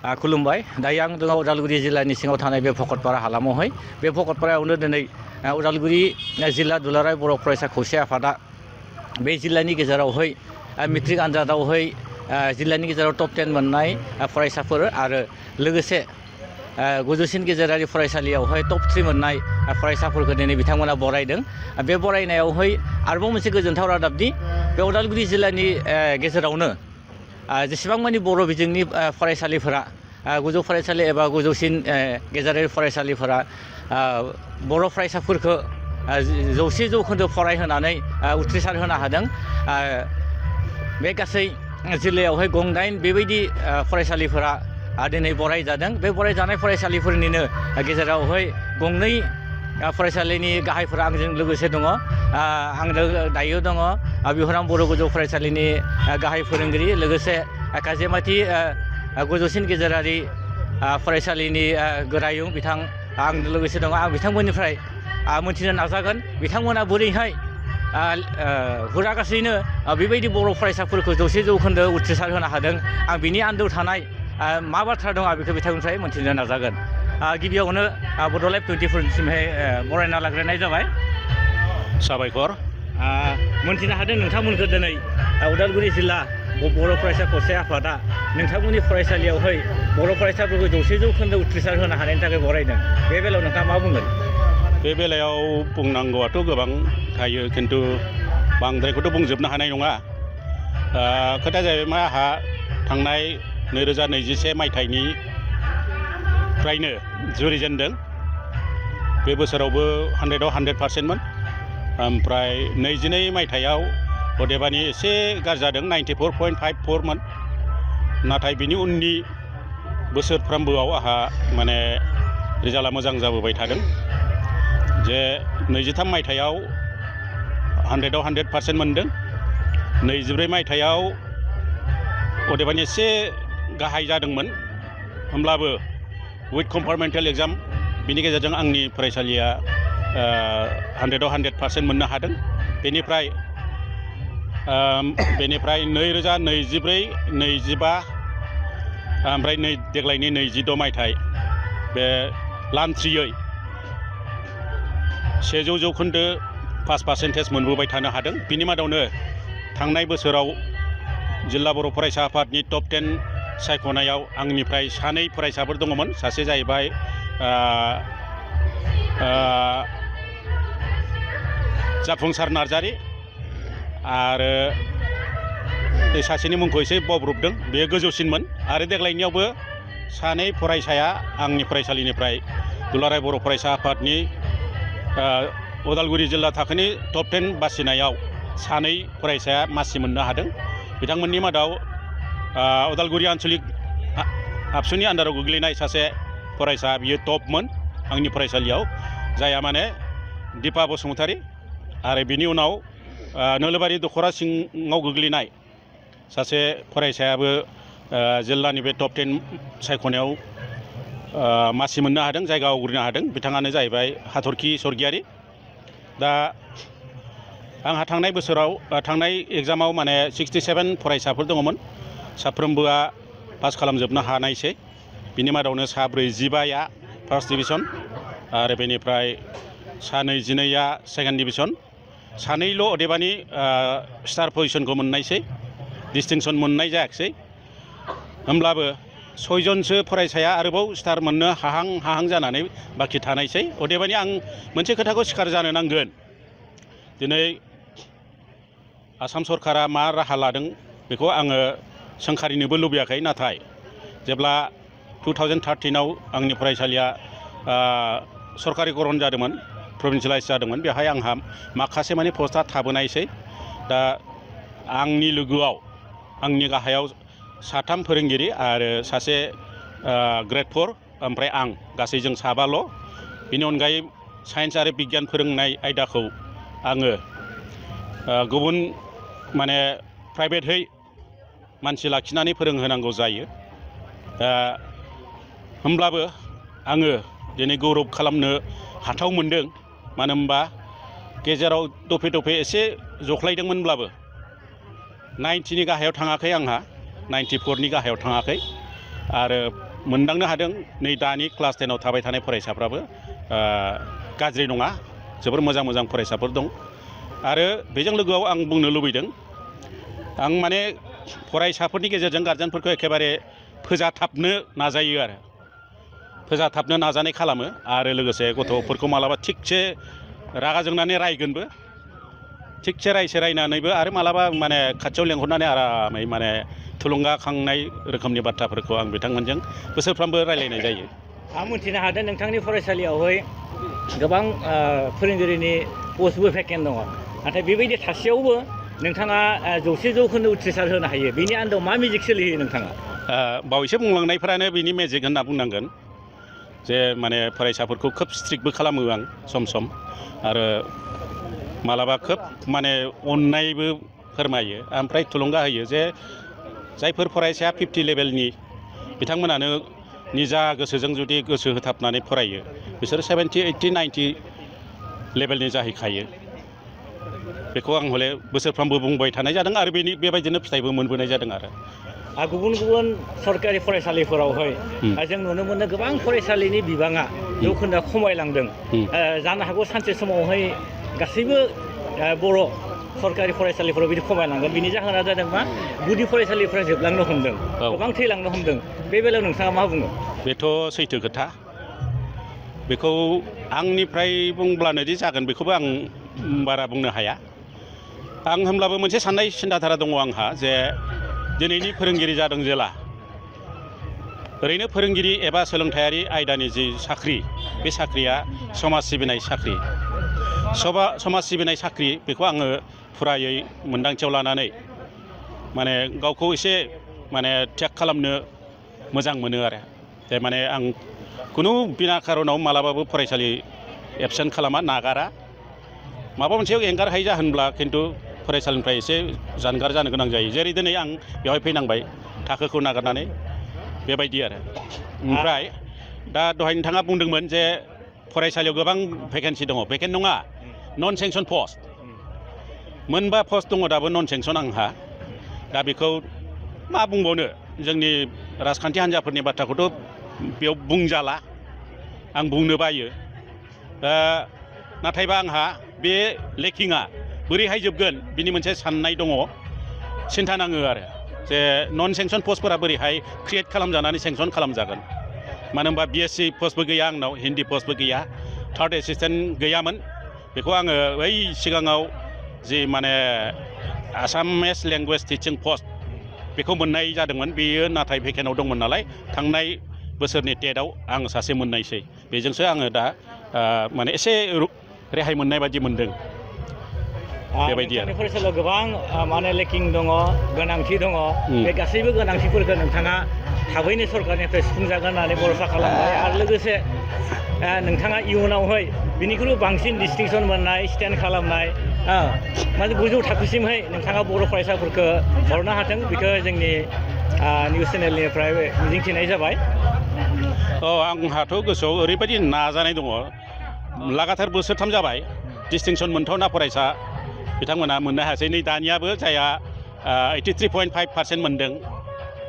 खुलुमबाय दायो आं दङ उदालगुरि जिल्लानि सिङाव थानाय बे भकतपारा हालामावहाय बे भकतपारायावनो दिनै उदालगुरि जिल्ला दुलाराय बर' फरायसा खौसे आफादा बे जिल्लानि गेजेरावहाय मेट्रिक आनजादावहाय जिल्लानि गेजेराव टप 10 मोननाय फरायसाफोर आरो लोगोसे गोजौसिन गेजेरारि फरायसालियावहाय टप 3 मोननाय फरायसाफोरखौ दिनै बिथांमोना बरायदों। बे बरायनायावहाय आरोबाव मोनसे गोजोनथाव रादाबदि बे उदालगुरि जिल्लानि गेजेरावनो जेसेबां मानि बर' बिजोंनि फरायसालिफोरा गोजौ फरायसालि एबा गोजौसिन गेजेरारि फरायसालिफोरा बर' फरायसाफोरखौ 100% फरायहोनानै उथ्रिसार होनो हादों। बे गासै जिल्लायावहाय गं 8 बेबायदि फरायसालिफोरा दिनै बरायजादों। बे बरायजानाय फरायसालिफोरनिनो गेजेरावहाय गं 2 फरायसालिनि गाहायफोरा आंजों लोगोसे दङ। आं दायो दङ बिहराम बर' गोजौ फरायसालिनि गाहाय फोरोंगिरि लोगोसे काजिमाथि गोजौसिन गेजेरारि फरायसालिनि गोरायुं बिथां आंजों लोगोसे दङ। आं बिथांमोननिफ्राय मोनथिनो नाजागोन बिथांमोना बोरैहाय हुरागासैनो बेबायदि बर' फरायसाफोरखौ 100% उथ्रिसार होनो हादों। आं बिनि आन्दोआव थानाय मा बाथ्रा दङ बेखौ बिथांमोननिफ्राय मोनथिनो नाजागोन। गिबियावनो बड'लेण्ड 24सिमहाय बरायना लाग्रोनाय जाबाय। साबायखर। मोनथिनो हादों नोंथांमोनखौ दिनै उदालगुरि जिल्ला बर' फरायसा खौसे आफादा नोंथांमोननि फरायसालियावहाय बर' फरायसाफोरखौ 100% उथ्रिसार होनो हानायनि थाखाय बरायदों। बे बेलायाव नोंथाङा मा बुंगोन? बे बेलायाव बुंनांगौआथ' गोबां थायो खिन्थु बांद्रायखौथ' बुंजोबनो हानाय नङा। खोथाया जाहैबाय मा आंहा थांनाय 2021 मायथाइनिफ्रायनो जुरिजेनदों। बे बोसोरावबो 100आव 100%मोन। ओमफ्राय 22 मायथाइयाव अदेबानि एसे गाज्रि जादों 94.54मोन। नाथाय बिनि उननि बोसोरफ्रोमबोआव आंहा माने रिजाल्टआ मोजां जाबोबाय थादों। जे 23 मायथाइयाव 100आव 100% मोनदों। 24 मायथाइयाव अदेबानि एसे गाहाय जादोंमोन होमब्लाबो उइथ कम्पार्टमेन्टेल एग्जाम बिनि गेजेरजों आंनि फरायसालिया 100आव 100% मोननो हादों। बेनिफ्राय 2024, 25 ओमफ्राय देग्लायनि 26 मायथाइ बे लान्थ्रियै 100% पास% मोनबोबाय थानो हादों। बिनि मादावनो थांनाय बोसोराव जिल्ला बर' फरायसा आफादनि टप 10 सायख'नायाव आंनिफ्राय 2 फरायसाफोर दङमोन। सासे जाहैबाय जाफुंसार नार्जारि आरो बे सासेनि मुंखौ एसे बावब्रबदों, बेयो गोजौसिनमोन। आरो देग्लायनियावबो 2 फरायसाया आंनि फरायसालिनिफ्राय दुलाराय बर' फरायसा आफादनि उदालगुरि जिल्ला थाखोनि टप 10 बासिनायाव 2 फरायसाया मासि मोननो हादों। बिथांमोननि मादाव उदालगुरि आन्चलिक आबसुनि आन्दाराव गोग्लैनाय सासे फरायसा बियो टपमोन आंनि फरायसालियाव, जाया माने दिपा बसुमतारी। आरो बिनि उनाव नोलोबारि दख'रा सिङाव गोग्लैनाय सासे फरायसायाबो जिल्लानि बे टप 10 सायख'नायाव मासि मोननो हादों, जायगा आवग्रिनो हादों। बिथाङानो जाहैबाय हाथरखि स्वर्गियारि। दा आंहा थांनाय बोसोराव थांनाय एग्जामाव माने 67 फरायसाफोर दङमोन। साफ्रोमबोआ पास खालामजोबनो हानायसै। बिनि मादावनो 45या फार्स्ट डिभिजन आरो बेनिफ्राय 22या सेकेन्ड डिभिजन। 2ल' अदेबानि स्टार पजिसनखौ मोननायसै, डिस्टिंसन मोननाय जायाखिसै। होमब्लाबो 6 जनसो फरायसाया आरोबाव स्टार मोननो हाहां जानानै बाखि थानायसै। अदेबानि आं मोनसे खोथाखौ सिखार जानो नांगोन। दिनै आसाम सरकारा मा राहा लादों बेखौ आङो सोंखारिनोबो लुबैयाखै। नाथाय जेब्ला 2013आव आंनि फरायसालिया सरकारिकरन जादोंमोन, प्रभिन्सियेलाइज जादोंमोन, बेवहाय आंहा माखासे माने पस्टआ थाबोनायसै। दा आंनि लोगोआव आंनि गाहायाव 3 फोरोंगिरि आरो सासे ग्रेड 4 ओमफ्राय आं गासै जों 7ल'। बेनि अनगायै साइन्स आरो बिगियान फोरोंनाय आयदाखौ आङो गुबुन माने प्राइभेटहै मानसि लाखिनानै फोरोंहोनांगौ जायो। होमब्लाबो आङो दिनै गौरब खालामनो हाथाव मोनदों। मानो होनबा गेजेराव दफे एसे जख्लायदोंमोनब्लाबो 90नि गाहायाव थाङाखै, आंहा 94नि गाहायाव थाङाखै। आरो मोनदांनो हादों नै दानि क्लास 10आव थाबाय थानाय फरायसाफ्राबो गाज्रि नङा, जोबोर मोजां मोजां फरायसाफोर दं। आरो बेजों लोगोआव आं बुंनो लुबैदों, आं माने फरायसाफोरनि गेजेरजों गारजेनफोरखौ एखेबारे फोजाथाबनो नाजायो आरो फोजाथाबनो नाजानाय खालामो। आरो लोगोसे गथ'फोरखौ मालाबा थिगसे रागा जोंनानै रायगोनबो, थिगसे रायनानैबो आरो मालाबा माने खाथियाव लेंहरनानै आरामै माने थुलुंगाखांनाय रोखोमनि बाथ्राफोरखौ आं बिथांमोनजों बोसोरफ्रोमबो रायलायनाय जायो। आं मिथिनो हादों नोंथांनि फरायसालियावहाय गोबां फोरोंगिरिनि पस्टबो भेकेन्ट दङ, नाथाय बेबायदि थासेयावबो नोंथाङा 100% उथ्रिसार होनो हायो। बेनि आन्दोआव मा मिजिक सोलियो नोंथाङा? बावैसो बुंलांनायफ्रानो बिनि मेजिक होनना बुंनांगोन, जे माने फरायसाफोरखौ खोब स्ट्रिक्टबो खालामो आं सम सम, आरो मालाबा खोब माने अननायबो फोरमायो, ओमफ्राय थुलुंगा होयो जे जायफोर फरायसाया 50 लेभेलनि बिथांमोनानो निजा गोसोजों जुदि गोसो होथाबनानै फरायो बिसोर 70, 80, 90 लेभेलनि जाहैखायो। बेखौ आं हले बोसोरफ्रोमबो बुंबाय थानाय जादों आरो बेबायदिनो फिथाइबो मोनबोनाय जादों। आरो गुबुन गुबुन सरकारि फरायसालिफोरावहाय जों नुनो मोनो गोबां फरायसालिनि बिबाङा जौखोन्दोआ खमायलांदों। जानो हागौ सानसे समावहाय गासैबो बर' सरकारि फरायसालिफोराव बिदि खमायलांगोन। बिनि जाहोना जादों मा, गुदि फरायसालिफोरा जोबलांनो हमदों, गोबां थैलांनो हमदों। बे बेलायाव नोंथाङा मा बुङो? बेथ' सैथो खोथा। बेखौ आंनिफ्राय बुंब्लानोदि जागोन बेखौबो आं बारा बुंनो हाया। आं होमब्लाबो मोनसे साननाय सिन्थाधारा दङ आंहा, जे दिनैनि फोरोंगिरि जादों जेला ओरैनो फोरोंगिरि एबा सोलोंथायारि आयदानि जि साख्रि, बे साख्रिया समाज सिबिनाय साख्रि। समाज सिबिनाय साख्रि बेखौ आङो फुरायै मोन्दांथियाव लानानै माने गावखौ एसे माने त्याग खालामनो मोजां मोनो आरो। जे माने आं खुनु बिना खारनाव मालाबाबो फरायसालि एबसेन्ट खालामा, नागारा। माबा मोनसे एंगारहायै जाहोनब्ला खिन्थु फरायसालिनिफ्राय एसे जानगार जानो गोनां जायो। जेरै दिनै आं बेवहाय फैनांबाय थाखोखौ नागारनानै, बेबायदि आरो। ओमफ्राय दा दहाय नोंथाङा बुंदोंमोन जे फरायसालियाव गोबां भेकेन्सि दङ। भेकेन्ट नङा, नन सेंसन पस्ट। मोनबा पस्ट दङ दाबो नन सेंसन आंहा। दा बेखौ मा बुंबावनो, जोंनि राजखान्थि हान्जाफोरनि बाथ्राखौथ' बेयाव बुंजाला, आं बुंनो बायो। नाथायबा आंहा बे लेकिंआ बोरैहाय जोबगोन बिनि मोनसे साननाय दङ, सिन्था नाङो आरो जे नन सेंसन पस्टफोरा बोरैहाय क्रिएट खालामजानानै सेंसन खालामजागोन। मानो होनबा BSc पस्टबो गैया आंनाव, हिन्दी पस्टबो गैया, थार्ड एसिस्टेन्ट गैयामोन। बेखौ आङो बै सिगाङाव जि माने आसामिस लेंगुवेज टिचिं पस्ट बेखौ मोननाय जादोंमोन। बेयो नाथाय भेकेन्टआव दंमोन नालाय, थांनाय बोसोरनि टेटआव आं सासे मोननायसै। बेजोंसो आङो दा माने एसे रेहाय मोननाय बादि मोनदों। बेबायदि आरो फरायसालियाव गोबां माने लेकिं दङ, गोनांथि दङ। बे गासैबो गोनांथिफोरखौ नोंथाङा थाबैनो सरकारनिफ्राय सुफुंजागोन होननानै भरसा खालामबाय। आरो लोगोसे नोंथाङा इयुनावहाय बिनिख्रुइ बांसिन डिस्टिंसन मोननाय, स्टेन्ड खालामनाय, माने गोजौ थाखोसिमहाय नोंथाङा बर' फरायसाफोरखौ हरनो हाथों, बेखौ जोंनि निउस चेनेलनिफ्राय मिजिंथिनाय जाबाय। आंहाथ' गोसोआव ओरैबायदि नाजानाय दङ। लागाथार बोसोरथाम जाबाय डिस्टिंसन मोनथावना फरायसा बिथांमोना मोननो हायासै। नै दानियाबो जायहा 83.5% मोनदों,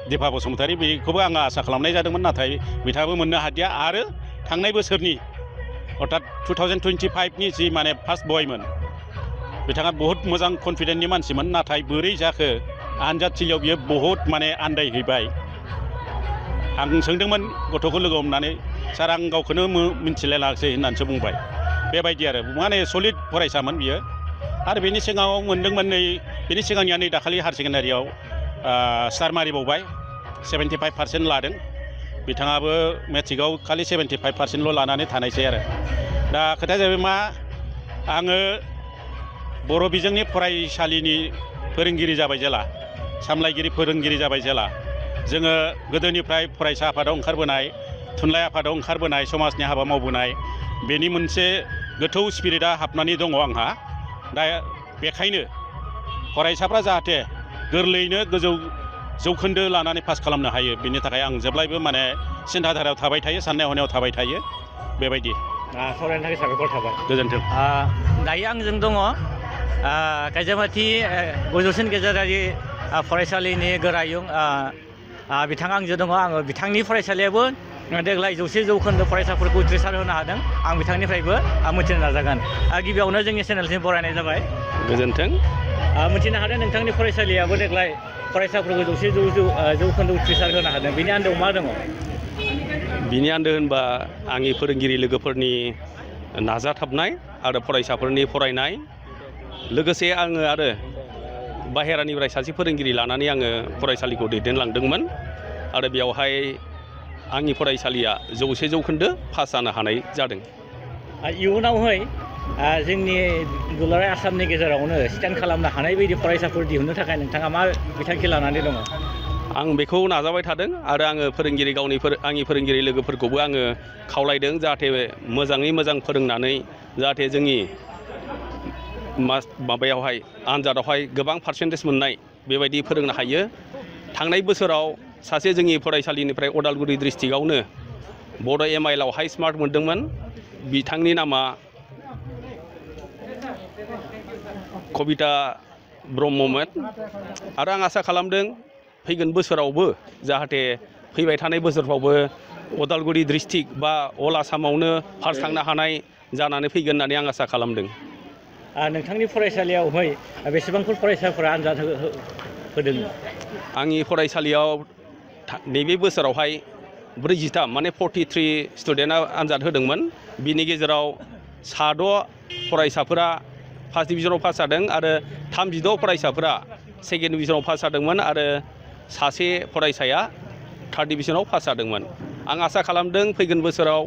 दिपा बसुमतारी, बेखौबो आङो आसा खालामनाय जादोंमोन, नाथाय बिथाङाबो मोननो हादिया। आरो थांनाय बोसोरनि अर्थात 2025नि जि माने फार्स्ट बयमोन, बिथाङा बहुत मोजां कनफिडेन्टनि मानसिमोन, नाथाय बोरै जाखो आनजादथिलियाव बियो बहुत माने आन्दायहैबाय। आं सोंदोंमोन गथ'खौ लोगो हमनानै, सार आं गावखौनो मिन्थिलायाखिसै होननानैसो बुंबाय। बेबायदि आरो माने सलिड फरायसामोन बियो। आरो बेनि सिगाङाव मोनदोंमोन, नै बेनि सिगांनिया नै दाखालि हायार सेकेन्डारियाव स्टार मारिबावबाय, 75% लादों। बिथाङाबो मेट्रिकआव खालि 75%ल' लानानै थानायसै आरो। दा खोथाया जाहैबाय मा, आङो बर' बिजोंनि फरायसालिनि फोरोंगिरि जाबाय जेला, सामलायगिरि फोरोंगिरि जाबाय जेला, जोङो गोदोनिफ्राय फरायसा आफादाव ओंखारबोनाय, थुनलाइ आफादाव ओंखारबोनाय, समाजनि हाबा मावबोनाय, बेनि मोनसे गोथौ स्पिरिटआ हाबनानै दङ आंहा। दा बेखायनो फरायसाफ्रा जाहाथे गोरलैयैनो गोजौ जौखोन्दो लानानै पास खालामनो हायो, बेनि थाखाय आं जेब्लायबो माने सिन्थाधारायाव थाबाय थायो, साननाय हनायाव थाबाय थायो। बेबायदि सावरायनो थाखाय साबायखर थाबाय। गोजोन्थों। दायो आंजों दङ गायजामाथि गोजौसिन गेजेरारि फरायसालिनि गोरायुं बिथाङा आंजों दङ आङो बिथांनि फरायसालियाबो देग्लाय 100 जौखोन्दो फरायसाफोरखौ उथ्रिसार होनो हादों आं बिथांनिफ्रायबो मिथिनो नाजागोन गिबियावनो जोंनि चेनेलसिम बरायनाय जाबाय गोजोन्थों मिथिनो हादों नोंथांनि फरायसालियाबो देग्लाय फरायसाफोरखौ 100 जौखोन्दो उथ्रिसार होनो हादों बेनि आन्दोआव मा दङ बिनि आन्दो होनबा आंनि फोरोंगिरि लोगोफोरनि नाजाथाबनाय आरो फरायसाफोरनि फरायनाय लोगोसे आङो आरो बाहेरानिफ्राय सासे फोरोंगिरि लानानै आङो फरायसालिखौ दैदेनलांदोंमोन आरो बेयावहाय आंनि फरायसालिया 100 जौखोन्दो पास जानो हानाय जादों इयुनावहाय जोंनि दुलाराय आसामनि गेजेरावनो स्टेन्ड खालामनो हानाय बायदि फरायसाफोर दिहुननो थाखाय नोंथाङा मा बिथांखि लानानै दङ आं बेखौ नाजाबाय थादों आरो आङो आंनि फोरोंगिरि लोगोफोरखौबो आङो खावलायदों जाहाथे मोजाङै मोजां फोरोंनानै जाहाथे जोंनि माबायावहाय आनजादावहाय गोबां पार्सेन्टेज मोननाय बेबायदि फोरोंनो हायो थांनाय बोसोराव सासे जोंनि फरायसालिनिफ्राय अदालगुरि डिस्ट्रिक्टआवनो बड' MIL हाइ स्मार्ट मोनदोंमोन बिथांनि नामा कबिता ब्रह्ममोन आरो आं आसा खालामदों फैगोन बोसोरावबो जाहाथे फैबाय थानाय बोसोरफ्रावबो अदालगुरि डिस्ट्रिक्ट बा अल आसामावनो फार्स्ट थांनो हानाय जानानै फैगोन होननानै आं आसा खालामदों नोंथांनि फरायसालियावहाय बेसेबांफोर फरायसाफोरा आनजाद होदों आंनि फरायसालियाव नैबे बोसोरावहाय 43 माने 43 स्टुडेन्टआ आनजाद होदोंमोन बिनि गेजेराव 6 फरायसाफोरा फार्स्ट डिभिजनाव पास जादों आरो 36 फरायसाफोरा सेकेन्ड डिभिजनाव पास जादोंमोन आरो सासे फरायसाया थार्ड डिभिजनाव पास जादोंमोन आं आसा खालामदों फैगोन बोसोराव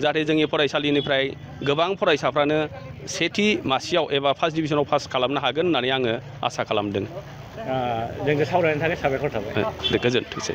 जाहाथे जोंनि फरायसालिनिफ्राय गोबां फरायसाफ्रानो सेथि मासियाव एबा फार्स्ट डिभिजनाव पास खालामनो हागोन होननानै आङो आसा खालामदों जोंजों सावरायनो थाखाय साबायखर थाबाय गोजोनथोंसै